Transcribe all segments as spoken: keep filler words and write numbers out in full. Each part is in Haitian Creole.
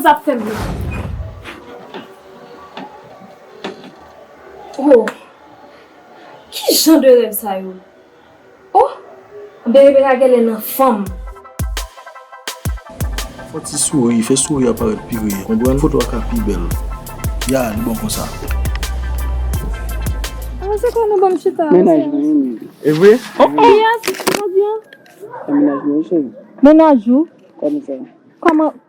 Sa ap fè m. Oh, ki jan de rèv sa yo? Oh, bebe a genlè nan fanm. Fè ti souri, fè souri a parèt pi ri. Konprann? Foto a ka pi bèl. Ya, li bon konsa. Ah, se kwa nou ban m chita? Mennaj mwen, wi. E vre? Oh, oh. Yes, jodi a. Mennaj mwen, cheri. Mennaj ou? Kòman sa? Kòman?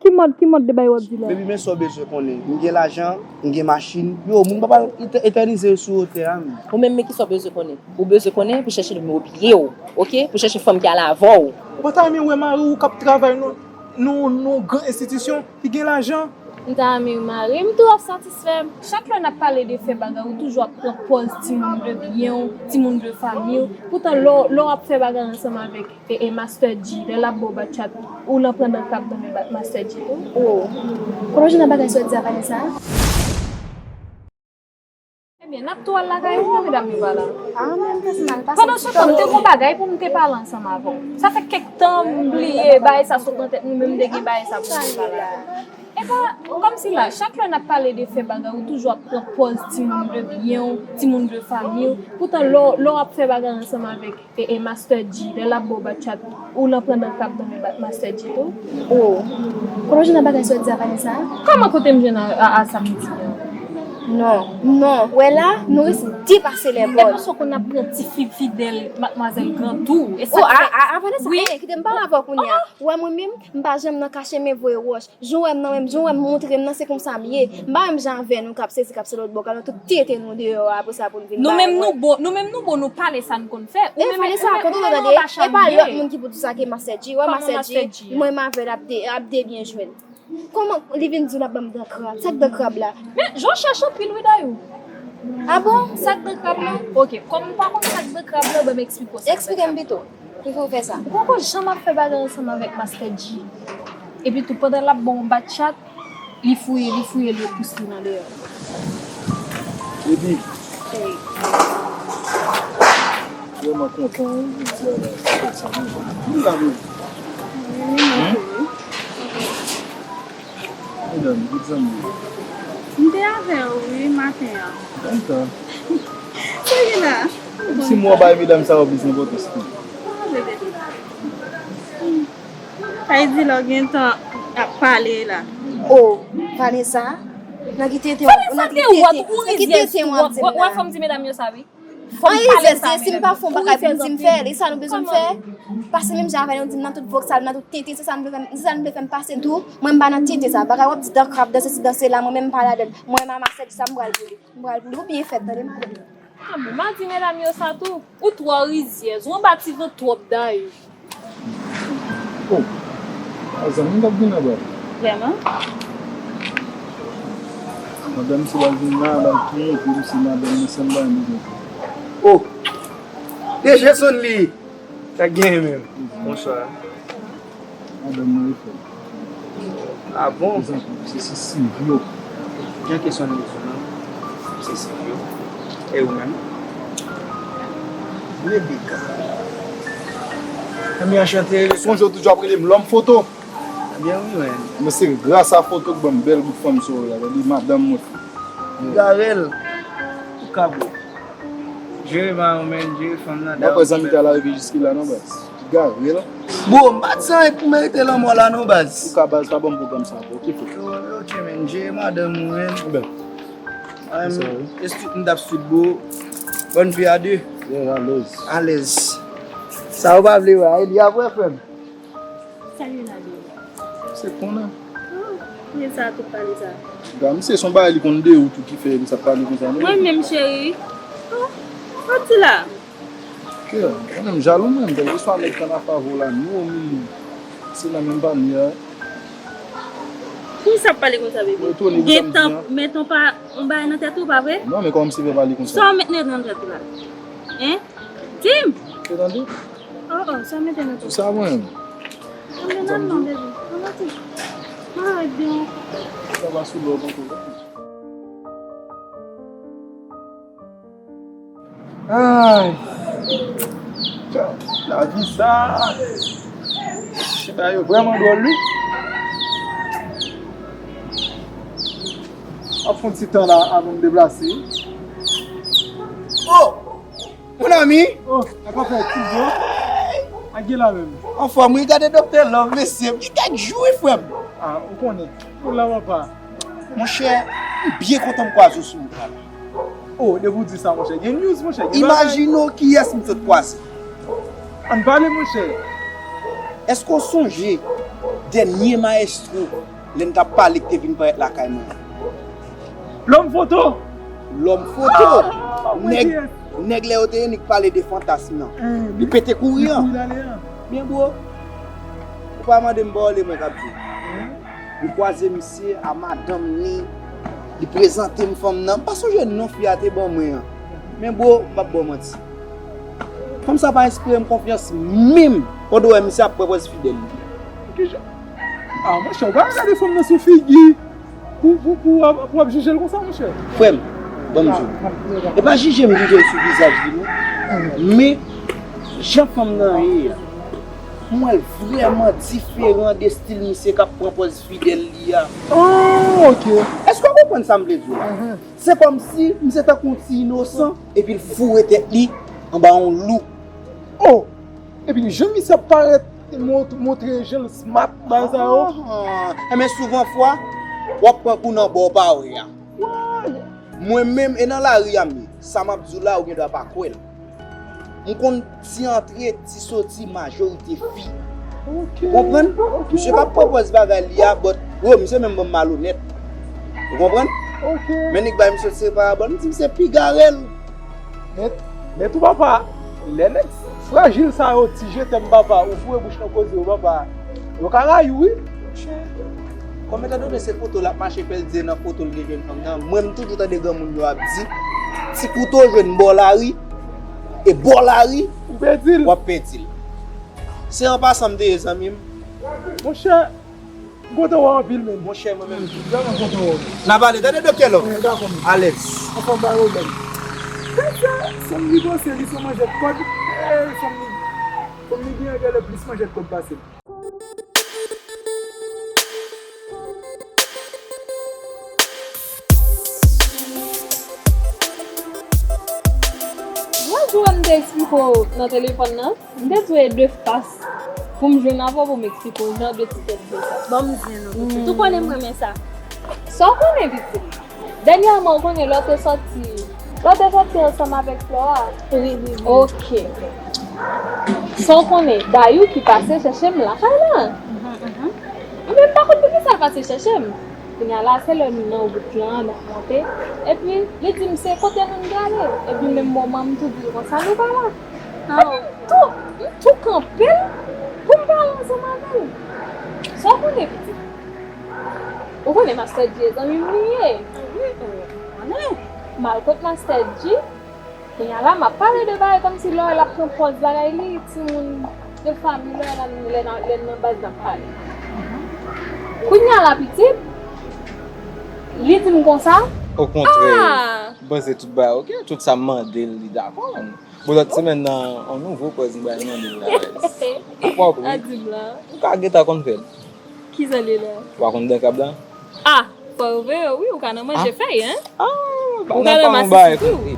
Ki mòd, ki mòd de bagay w ap di la? Baby, men sa w bezwen konnen. M gen lajan, m gen machin. Yo, moun pa pral etè-, etènize yo sou wotè a, m. Ou menm, men ki sa w bezwen konnen? Ou bezwen konnen pou chèche nimewo pye w, oke? Pou chèche fanm ki ale avè w. Ou pa ta renmen wè mari w k ap travay nan, nan, nan gran enstitisyon, ki gen lajan? M ta renmen mari m tou ap satisfè m. Chak lè n ap pale de fè bagay, ou toujou ap pran pòz timoun de byen w, timoun de fanmi w. Poutan, lè w, lè w ap fè bagay ansanm avèk E, e Master G, lè l ap ba w batchat, ou lan pran dan krab nan men ba-, Master G tou? Oh, kote w jwenn nan bagay sa w di a, Vanessa? Ebyen, n ap tou al lakay ou, medam yo pa la. Ah, men m pase m al pase. Pandan se tan, m te gon bagay pou m te pale ansanm avè w. Sa fè kèk tan m bliye bagay sa sot nan tèt mwen, men m te gen bagay sa pou m te pale avè w. Epa, kòmsi la, chak lè n ap pale de fè bagay, ou toujou ap pran pòz timoun de byen w, timoun de fanmi w. Poutan, lè w, lè w ap fè bagay ansanm avèk e, e Master G, lè l ap ba w batchat, ou lan pran dan krab nan men ba-, Master G tou? Oh, kote w jwenn nan bagay sa w di a, Vanessa? Kòman kote m jwenn a, a, a sa m di a? Non, non, wè la, nou resi depase lè bòl. E paske w konn ap pran ti fi fidèl, madmwazèl gran tou. E sa Oh, a, a, a, Vanessa, wi. Eh, kite m pale avè w kounye a. Ou wè mwen menm, m pa janm nan kache men voye wòch. Jan w wè m nan, menm jan w wè m montre m nan, se konsa m ye. M pa menm jan avè nou k ap sezi, k ap se lòt bò, k ap nan tout tete nou deyò a, apre sa pou n vin Nou menm nou bon, nou menm nou bon, nou pale sa n konn fè. Ou E menm, Vanessa, ou menm, kote ou tande? E pa lòt moun ki pou di sa ke Master G. Wè Master G, mwen m avè l ap de, ap de byen jwenn. Kòman li vin di l ap ban m dan krab? Sa k dan krab la? Men, jan w chèche anpil wi, Dayou. Ah bon? Sa k dan krab la? Oke, kòm ou pa konn sa k dan krab la, ban m eksplike w sa k dan Eksplike m krab. Pito. Poukisa w fè sa? Ou poko janm ap fè bagay ansanm avèk Master G. Epi tou, pandan l ap ba w yon batchat, li fouye, li fouye, li pous li nan dèyè. Epi, vrèman kontan, wi, jodi a la, fèt sa, wi. Wi, la, wi. Wi, ma chérie. Medam, bout zanmi. M te avè w, wi, maten an. Kontan. Sa gen la? Kòmsi m wè w bay medam sa yo plis enpòtans tou. Sa vle di lè w gen tan ap pale la. Oh, Vanessa, nan ki tenten w ap, nan ki tenten, nan ki tenten w ap di m la. Wè fanm di medam yo sa, wi. An rizyèz, si m pa fè yon bagay pou m di m fè l, e sa nou bezwen m fè? Pase menm jan avè nou, di m nan tout vòksal, nan tout tenten, se sa nou vle fè m, se sa nou vle fè m pase tou. Mwen m pa nan tenten sa. Bagay w ap di dan krab, dan sesi, dan sela, mwen menm m pa ladann. Mwen m a Master G sa m pral pou li. M pral pou li. Ou byen fèt, tande madanm. Ah bon, m a di medam yo sa tou. Ou twò rizyèz, ou anba ti vant twòp dayè. Oh, a zanmi m t ap vin anba. Vrèman? Madanm se l al vin la, l al tou montre m se madanm nan, sèl bagay m bezwen fè. Oh! D J Sonly! Sa k genyen menm? Bonswa. Madanm mwen e frè m. Ah bon? Prezante, se, se Silvio. Jan kesyon nan kesyon nan, se Silvio. E ou menm? Rebecca. Anben, anchante. Sonje w toujou ap rele m lòm foto. Ebyen wi, men. Men se gras a foto k ban m bèl bout fanm sa w la, li madanm mwen. Garel, ou ka bo. Jere mayon, men, jere fanm nan. Mwen pè zanmi ta la rive jiske la non, baz. Garel. Bro, m pa di sa pou merite lanmò la non, baz. Ou ka baz, pa ban m pwogram sa, bro. Ki fo? Yo, yo, ok, men, jere madanm ou, men. Anben. Anben, estik m t ap sweet, bro. Bòn vi a de. Yeah, alèz. Alèz. Sa ou pa vle wè, a, li apre, frè m. Salye la, bebe. Se konnen. Oh, men sa tout pale sa. Gade, misye se yon bagay li konn de ou tou ki fè li sa pale konsa, non? Mwen menm, cheri. Oh, sa w di la? Kè, mwen menm jalou mwen, kèlkeswa nèg tann afavou la, ni ou ni li, se nan menm panye a. Poukisa w ap pale konsa, bebe? Ou etone pou sa m di a? Gentan met yon pa, yon bagay nan tèt ou, pa vre? Non, men kòman misye fè pale konsa? Sa w met nan tèt ou la? Hein? Di m! Ou tande? Oh, oh, sa mete nan tèt. Sa mwen. Anben, non, non, bebe. Anben, ti. Mwen ret byen. Sa va sou lòd ankò. Ay. Lavi sa. Bagay yo vrèman dwòl, wi. Ap fè yon ti tan la avan m deplase. Oh! Mon ami! Oh, sa ka fè ti bro? Ak gen la menm. Anfòm, wi, gade Doktè Love, mesye, m gen kèk jou, wi, frè m. Ah, ou konnen. Ou la, papa. Monchè, m byen kontan m kwaze w sou wout la. Oh, depi w di sa, monchè, gen news, monchè, gen bagay. Imajine w kiyès m sot kwaze. Ann pale, monchè. Èske w sonje dènye mayestwo lè n t ap pale ki te vin parèt lakay mwen? Lòm foto! Lòm foto! Ah, mwen nèg, nèg lè yo te ye, li pale de fantasm nan. Eh, li pete kouri an. Li kouri l ale an. Men bro, ou pa mande m pawòl e mwen k ap di. Eh? M kwaze misye a madanm li, li prezante m fanm nan. M pa sonje non fi a te ban mwen an. Men bro, m p ap ba w manti. Fanm sa pa enspire m konfyans menm pandan w wè misye ap pran pòz fidèl li. Kijan? Ah, monchè, ou pa gade fanm nan sou figi pou, pou, pou, pou w ap jije l konsa, monchè. Frè m, ban m di w. E pa jije m jije l sou vizaj li, non. Men, jan fanm nan ye a, m wè l vrèman diferan de estil misye k ap pran pòz fidèl li a. Oh, ok. Èske w konprann sa m vle di w la? Se kòmsi misye tankou yon ti inosan, epi l foure tèt li anba yon lou. Oh! Epi jan misye ap parèt, mont-, montre jan l smart, bagay sa yo. Ah, enben souvan fwa, w ap pran kou nan bò w pa wè a. Mwen menm, e nan lari a m ye. Sa m ap di w la, ou gendwa pa kwè l. M konn ti antre, ti soti, majorite fi. Ok. Ou konprann? Ok. Misye p ap pran pòz bagay li a, but, bro, misye menm ban m malonèt. Ou konprann? Ok. Men nèg bay misye se parabòl, m di misye piga rèl. Men, men tou papa, lè nèg frajil sa yo di je t'aime papa, ou foure bouch nan koze yo papa, yo ka rayi w wi. Monchè, kòm etandone se foto l ap mache fè l di nan foto l gen jèn fanm nan, mwen m toujou tande granmoun yo ap di, ti kouto jwenn bò lari, e bò lari, ou pèdi l. W ap pèdi l. Se an pasan m te ye zanmi m. Monchè, m kontan wè w anpil menm. Monchè, mwen menm tou. M vrèman kontan wè w. N a pale, tande Doktè Love. Alèz. Anfòm, pa pwoblèm. Tèt sa, sanm li panse li se manjèt kòd. Eh, sanm li, sanm li gen gade plis manjèt kòd pase m. Lòt jou a m te eksplike w nan telefòn nan, m te di w e de fas pou m jwenn avè w pou m eksplike w jan de ti tèt de sa. Ban m di nou pitit. Ou konnen m renmen sa. Sa w konnen pitit? Dènyèman, ou konnen lè w te sòti, lè w te sòti ansanm avèk Flora? Wi, wi, wi. Ok. Sa w konnen, Dayou ki pase chèche m lakay la. Ebyen, m pa konn poukisa l pase chèche m. Kounye a la, se lè nou nan wout lan, n ap monte. Epi, li di m se kote nou n prale. Epi, menm moman, m tou di l konsa, nou pa la. Epi, m tou, m tou kanpe l pou m pale ansanm avè l. Sa w konnen, pitit? Ou konnen Master G zanmi m li ye. Wi, ou konnen. M al kot Master G, kounye a la, m ap pale de bagay kòmsi lè w wè l ap pran pòz bagay li, timoun de fanmi lè l ap, lè n, lè n nan baz n ap pale. Kounye a la, pitit, li di m konsa, okontrè, ah! M panse tout bagay ok, tout sa m mande l, li dakò. Bon, lòt semèn nan, yon nouvo pòz m pral mande l la. Ou pwòp, wi. Ou ka gentan konn fè l. Ki zale la? Ou pa konn dan krab la? Ah, fò yo veye w, wi, ou ka nan manje fèy, hein? Ah, ou ka nan manje sitou.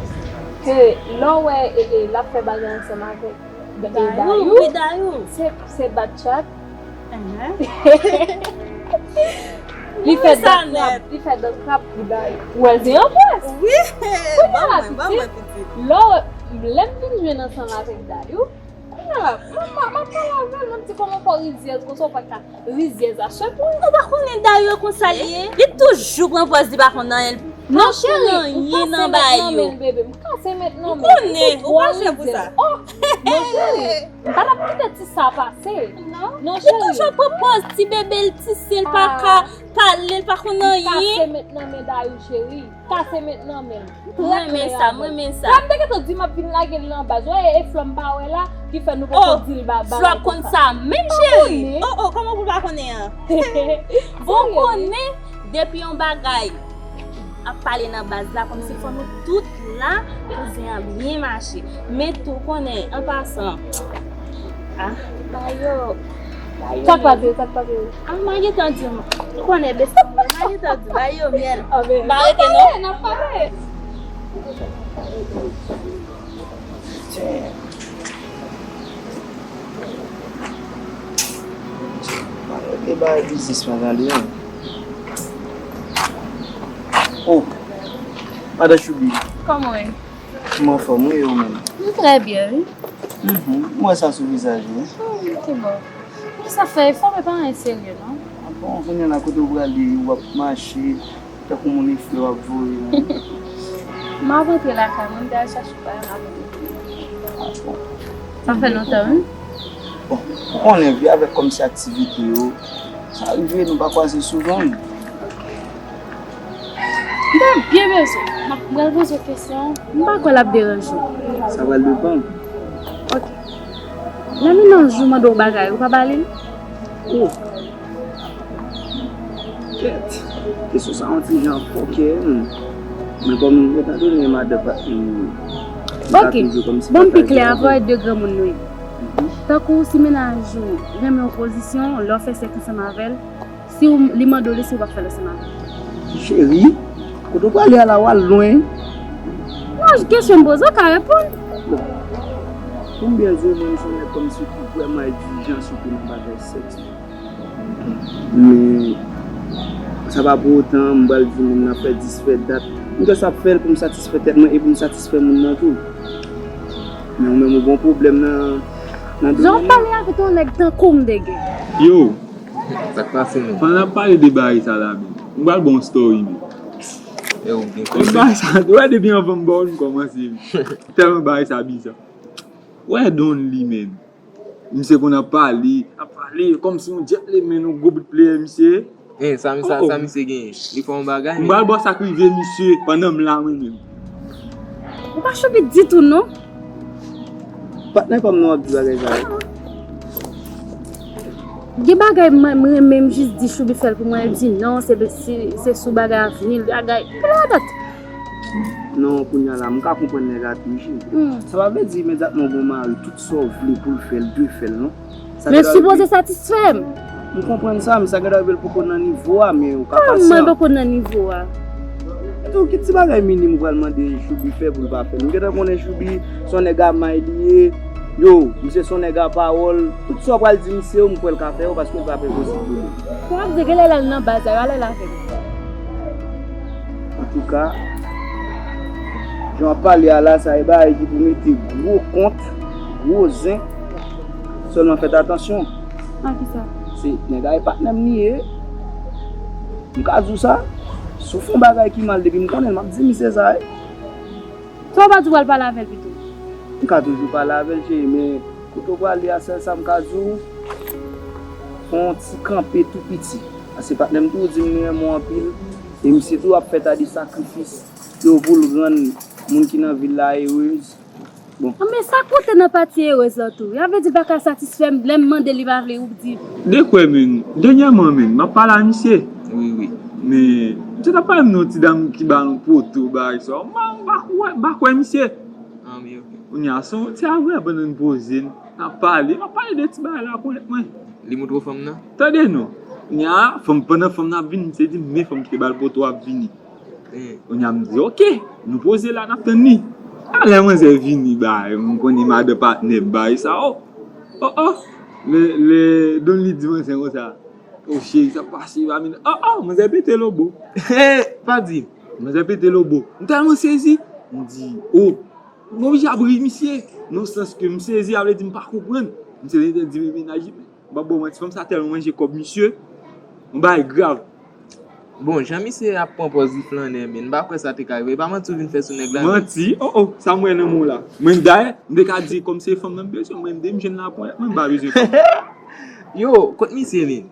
Ke lè w wè, e, e, l ap fè bagay ansanm avèk, e, Dayou, wi, Dayou. Se, se bat chat. Li fè dan krab, li fè dan krab pou Dayou. Ou wè l te anpwès. Wi, ban mwen, ban mwen, pitit. Lè w, lè m vin jwenn ansanm avèk Dayou, kounye a la, m, m, m ap pale avè l, m di kòman fè w rizyèz konsa, ou pa ka rizyèz a ce point. Ou pa konnen Dayou konsa l ye? Li toujou pran pòz li pa konn anyen. Non, cheri, m kase mèt nan men l, bebe. M kase mèt nan men l. Ou konnen, ou pa fè pou sa. Oh, non, cheri. M pa t ap kite ti sa pase. Non, cheri. Li toujou pran pòz ti bebe l, ti sen l pa ka pale, l pa konn anyen. M kase mèt nan men Dayou, cheri. Kase mèt nan men l. M renmen sa, m renmen sa. Flò, m te gentan di m ap vin lage l nan baz. Wè, e Flò m pa wè la, ki fè nou poko di l ba-, bagay konsa. Flò konn sa menm, cheri. Oh, oh, kòman pou l pa konnen an? Ou konnen, depi yon bagay ap pale nan baz la, kòmsi fò nou tout la pou zen an byen mache. Men tou konnen, an pasan, ah, Dayou, Dayou. Sa k pase, sa k pase? Ah, m gentan di w. Ou konnen besti, mwen gentan di, bay yo myèl. Ah, ben, m pa rete non. N ap pale, n ap pale. Mwen rete bay biznis mwen tande, wi. Oh, madan Choubi. Kòman w ye? M anfòm, wi, ou menm? M trè byen, wi. Mhm. M wè sa sou vizaj ou, wi. Hmm, ki bon. Sa fè efò, men pa anyen serye, non. Ah bon, kounye a la, kote w prale, w ap mache, tankou moun efle w ap voye, non? M ap rantre lakay mwen, m te al chache bagay, m ap rantre. Ah bon. Sa fè lontan, wi. Bon, ou konnen, vi avèk kòmsi aktivite yo, sa rive, nou pa kwaze souvan. M ta byen bezwen. M ap pral poze w kesyon. M pa kwè l ap deranje w. Sa pral depann. Ok. Lè mennaj ou mande w bagay, ou pa ba li l? Oh. Kèt. Kesyon sa yon ti jan fòkè, hmm. Men kòm, etandone madan patnè m, m ka toujou kòmsi pataje avè l. Ok. Bon, m pi klè avè w, de granmoun nou ye. Mhm. Tankou si mennaj ou renmen yon pozisyon, lè w fè sèks ansanm avè l, si w, li mande w li, si w p ap fè l ansanm avè l. Cheri, kote w prale a la, w al lwen. Non, kesyon m poze w, w ka reponn. Bon. Pou m byen di w, mwen, m se yon nèg kòmsi ki vrèman egzijan, sitou nan bagay sèks. Men, sa pa pou otan, m pral di moun nan fè dis, fè dat. M jis ap fè l pou m satisfè tèt mwen e pou m satisfè moun nan tou. Men ou menm, ou gen yon pwoblèm nan, nan domèn nan. Jan w pale avèk yon nèg tankou m, dege. Yo, Sa k pase menm? Pandan n ap pale de bagay sa la menm, m pral ba w yon story menm. E ou gen koze. Bagay sa, ou wè depi anvan m ba w l, m kòmanse menm. Tèlman bagay sa biza. Ou wè Don li menm. Misye konn ap pale, ap pale, kòmsi yon gentleman, yon gwo bout player misye. Eh, sa, sa, sa misye genyen? Li fè yon bagay, men. M pral ba w sa k rive misye pandan m la mwen menm. Ou pa choube ditou non. Patnè pa m nan w ap di bagay sa yo. Gen bagay mwen, m renmen m jis di Choubi fè l pou mwen, l di non, se, se, se sou bagay avni l, bagay. Pil radat. Non, kounye a la, m ka konprann nèg a tou, wi. Hmm. Sa pa vle di imedyatman w gen yon mari, tout sa w vle pou l fè, l dwe fè l, non. Men l sipoze satisfè m. M konprann sa, men sa gentan rive l poko nan nivo a, men ou ka pasyante. Kòman mwen poko nan nivo a? Etou, ki ti bagay minim ou pral mande Choubi fè pou l pa fè l? M gentan konnen Choubi se yon nèg a may li ye. Yo, misye se yon nèg a pawòl. Tout sa w pral di misye yo, m kwè l ka fè yo, paske l pa fè posib pou li. Sa vle di, genlè lè l nan baz la, yo alèz avè l. Antouka, jan w ap pale a la, sa e bagay ki pou mete gwo kont, gwo zen. Sèlman fèt atansyon. A kisa? Se nèg a e patnè m li ye. M ka di w sa. Si w fè yon bagay ki mal depi m konnen l, m ap di misye sa, wi. Sa w pa di w pral pale avè l pito? M ka toujou pale avè l, cheri, men kote w prale a, sèl sa m ka di w, fè yon ti kanpe tou piti. Paske patnè m tou di m li renmen w anpil, e misye tou ap fè ta de sakrifis yo pou l rann moun ki nan vil la erez. Bon. Anben sa konte nan pati erez la tou. Sa vle di l pa ka satisfè m, lè m mande li pa vle, ou di. De kwè menm, dènyèman menm, m ap pale a misye. Wi, wi. Men, misye t ap pale m de yon ti dam ki ba l yon poto, bagay sa. M pa, m pa kwè, m pa kwè misye. Anben, ok. Kounye a, se yon ti avè pandan n poze, n ap pale, m ap pale de ti bagay la pou mwen. Li montre w fanm nan? Tande non. Kounye a, fanm, pandan fanm nan ap vini, misye di m men fanm ki te ba l poto ap vini. Kounye a m di, oke, nou poze la, n ap tann li. A lè manzè vini, bay, m konnen madan patnè bay sa, o. O, o. Lè, lè Don li di manzè konsa, o cheri, sa pase, pa vin. O, o, manzè pete lobo. Pa di. Manzè pete lobo. M tèlman sezi. M di, o. M oblije ap ri misye. Nan sans ke m sezi, sa vle di m pa konprann. Misye te di men mennaj li. M p ap ba w manti, fanm sa tèlman manje kòb misye. Yon bagay grav. Bon, jan misye ap pran pòz li flannè, men m pa kwè sa te ka rive. E pa manti w vin fè sou nèg la, men. Manti? O, o, sa m wè nan men w la. Mwen, dayè, m te ka di kòm se fanm nan m bezwen, mwen, m de m jwenn la ponyèt, mwen, m pa bezwen fanm. Yo, kot misye, men?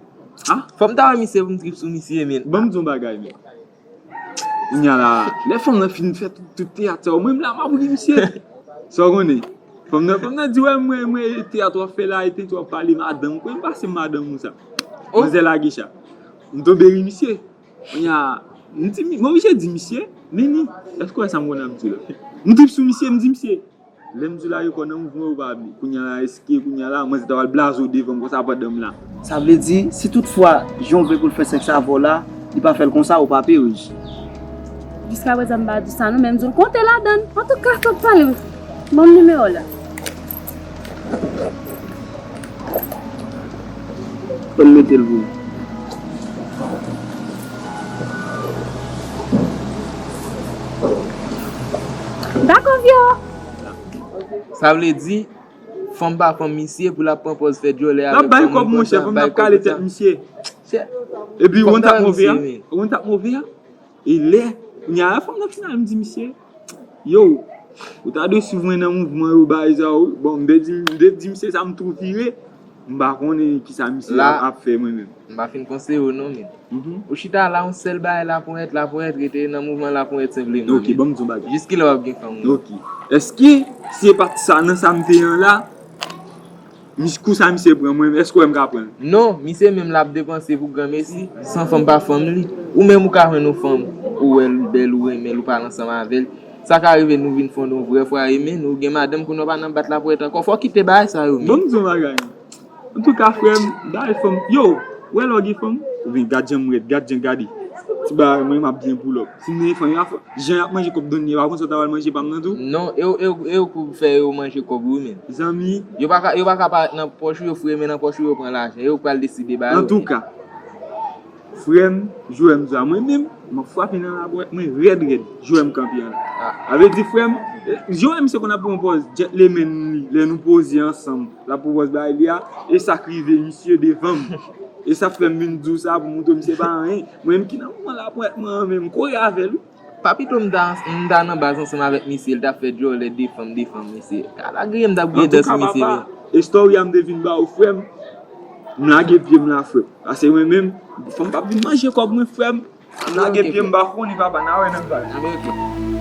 Ha? Fò m ta wè misye pou m trip sou misye, men. Ban m di w yon bagay, men. Kounye a la, lè fanm nan fin fè tout, tout teyat sa yo, mwen menm la, m ap ri misye. Sa w konnen? Fanm nan, fanm nan di, wè, mwen, mwen, teyat w ap fè la, e teyat w ap pale madanm, kwen pase madanm ou sa. O. Manzè lage cha. M tonbe ri misye. Kounye a, m di, m oblije di misye, Nini, èske w wè sa m konnen ap di la? M trip sou misye, m di misye. Lè m di w la, yo kwè nan mouvman yo pa vle. Kounye a la, èske kounye a la, manzè ta pral blaze w devan m konsa pandan m la? Sa vle di, si toutfwa, jan w vle pou l fè sèks avè w la, li pa fè l konsa, ou pa pe rich. Jiskaprezan, m pa di sa non, men m di w konte ladan l. Antouka, fòk pale. Ban m nimewo w la. Ban m mete l pou ou. Dakò, vye. Sa vle di, fanm pa fanm misye pou l ap pran pòz fè djòlè avèk fanm mwen konsa, bay kòb konsa. L ap bay kòb, monchè, fanm nan ap kale tèt misye. Epi, ou konn sa k move a? Ou konn sa k move a? E lè, kounye a, fanm nan final, m di misye, yo, ou ta dwe swiv mwen nan mouvman yo, bagay sa yo. Bon, m te di, m te di misye sa, m tou vire. M pa konnen kisa misye ap fè mwen menm. M pa fin panse yo non, men. Ou chita la, yon sèl bagay, laponyèt, laponyèt, rete nan mouvman laponyèt senpleman. Ok, men ban m di yon bagay. Jiskilè w ap gen fanm ou? Ok. Èske si e pa t sa nan sa m te an la, Mis-, kou sa misye pran mwen, èske w wè m ka pran l? Non, misye menm l ap depanse pou granmesi, san fanm pa fanm li. Ou menm ou ka jwenn yon fanm, ou wè l bèl, ou renmen l, ou pale ansanm avè l. Sa ka rive nou vin fonde yon vrè fwaye, men nou gen madanm kounye a w pa nan bat laponyèt ankò. Fò w kite bagay sa yo, men. Ban m di yon bagay. Antouka, frè m, bagay fanm, yo, w wè lè w gen fanm, oubyen gad jan m rèd, gad jan, gade. Ti bagay mwen, m ap byen pull up. Si m gen fanm, y a fò. Jan y ap manje kòb Donnie, pa konsa w ta pral manje pa m nan tou? Non, e w, e w, e w pou fè yo manje kòb ou menm. Zanmi. Yo pa ka, yo pa ka parèt nan pòch ou, yo foure men nan pòch ou, yo pran lajan. E w k pral deside ba yo. Antouka, frè m, jwè m sa, mwen menm, m ap frape nan lapòt mwen rèd rèd, jwè m kanpe an. Sa vle di, frè m, jwè m se konn ap pran pòz gentleman li, lè nou poze ansanm, l ap pran pòz bagay li a, e sa k rive misye devan m. E sa fè m vin di w sa pou montre w misye pa anyen. Mwen menm ki nan mouvman lapòt mwen an menm, m kore avè l wi. Pa pito m ta, m ta nan baz ansanm avèk misye, l t ap fè djòlè de fanm, de fanm, mesye. Ka la griye m t ap griye dèske mesye, men. Antouka, papa, e story a m te vin ba ou, frè m. M lage pye m la, frè m. Paske mwen menm, fanm p ap vin manje kòb mwen, frè m. M lage pye m, m pa konnen, papa, n a wè nan baz. Anben, ok.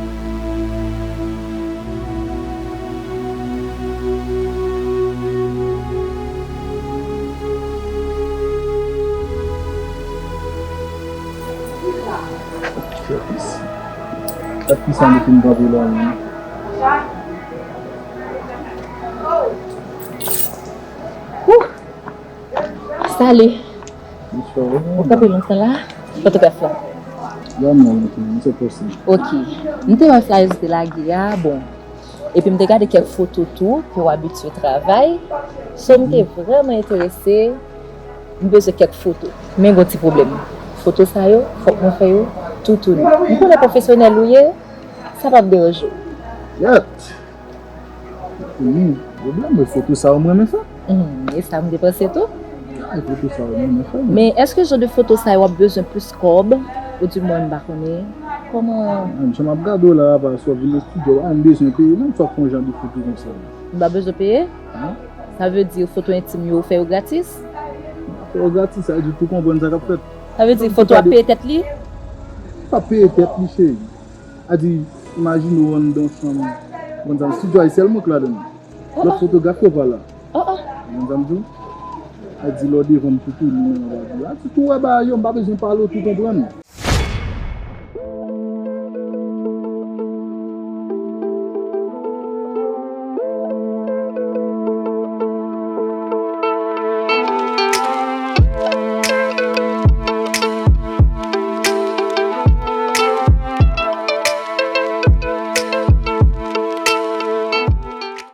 Fè plis. Fè plis an depi m kanpe la menm. Wouh! Salut. Bonswa. Ou kanpe lontan la? Fotograf la. Ya, mwen, mwen, mwen, se posib. Ok. M te wè flyers ou te lage a, bon. Epi m te gade kèk foto tou, ke w abitye travay. So, m te vrèman enterese. M bezwen kèk foto. Men gon ti pwoblèm. Foto sa yo, fòk mwen fè yo toutouni. M konnen pwofesyonèl ou ye, sa p ap deranje w. Yèt! Toutouni, pwoblèm, men foto sa yo m renmen fè. Hmm, e sa m te panse tou. Ay, foto sa yo m renmen fè, men. Men èske jan de foto sa yo w ap bezwen plis kòb? Ou di mwen m pa konnen. Kòman? Menm jan m ap gade w la, apa si w ap vin nan estidyo, pa menm bezwen peye, non, si w ap fè yon jan de foto konsa. M pa bezwen peye? Non. Sa vle di foto entim yo, ou fè yo gratis? Fè yo gratis, sa vle di tou konprann sa k ap fèt. Sa vle di foto a peye tèt li? Pa peye tèt li, cheri. A di, imajine w anndan yon chanm, konn sa, estidyo a, e sèl mwen k ladan l. Lòt fotograf yo pa la. Konn sa m di w? A di, lè w devan m toutouni menm, a di, a di, tou wè bagay yo, m pa bezwen pale w tou konprann.